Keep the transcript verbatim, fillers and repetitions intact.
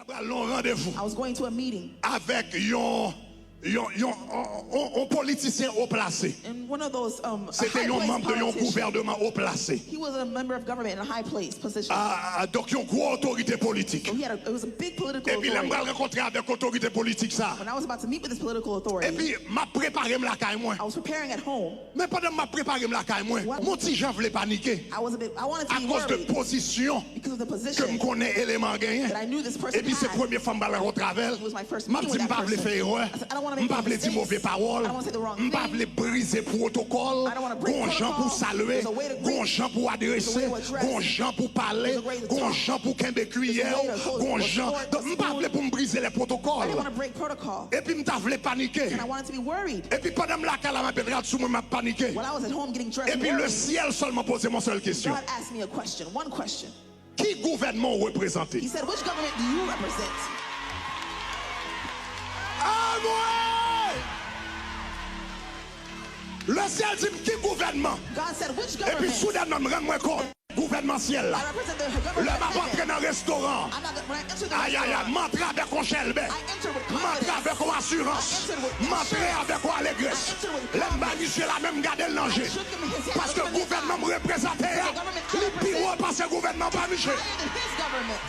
Pral nan yon randevou I was going to a meeting. Avèk yon yon yon yon, yon politisyen wo plase. And one of those um, Se te yon manm de yon gouvènman wo plase. He was a member of government in a high place position. Ah, donk yon gwo otorite politik. So he had a, it was a big political Epi lè m authority. Pral rankontre avèk otorite politik sa. When I was about to meet with this political authority, Epi m ap prepare m lakay mwen. I was preparing at home. Men pandan m ap prepare m lakay mwen, What? M ti jan vle panike. I was a bit, I wanted to be Akoz de worried pozisyon because of the ke m position konnen eleman an genyen. that I knew this person Epi se had. Premye fwa m pral rankontre avè l. It was my first M ap meeting di with m that pa vle person. fè erè. I said, I don't want to M make pa any vle di move mistakes. Pawòl. I don't want to say the wrong M pa thing. Vle brize pwotokòl. I don't wanna break Gon jan pou protocol. Salwe. There's a way to Gon greet. jan pou There's a way adrese. to address. Gon jan pou pale. There's a way to Gon talk. Jan pou kenbe There's a kwiyè. Way to hold Gon a jan. Fork, Donk a m pa vle spoon. Pou m brize lè I didn't pwotokòl. Want to break protocol. Epi m ta vle panike. And I wanted to be worried. Epi pandan m lakay la m ap rad sou mwen m ap panike. While I was at home getting dressed, Epi le worried, syèl sèlman poze m yon sèl kesyon. God asked me a question, one question. Ki gouvènman w reprezante? He said, "Which government do you represent?" Amwey! Le syèl di m ki gouvènman? God said, "Which Epi government?" Soudènman m rann mwen kont gouvènman syèl la. I represent the government Lè m of ap antre heaven. Nan restoran an, I'm not, when I enter the ayayay, restaurant, m antre avèk yon chèlbè. I enter with M antre confidence. Avèk yon asirans. I enter with M antre assurance. Avèk yon alegrès. I enter with Lè m bay confidence. Misye la men m gade l nan je. I shook him in his hand. Paske Look him in his gouvènman m eye. reprezante a, The government I Li pi wo represent pase gouvènman pa Misye. Higher than his government.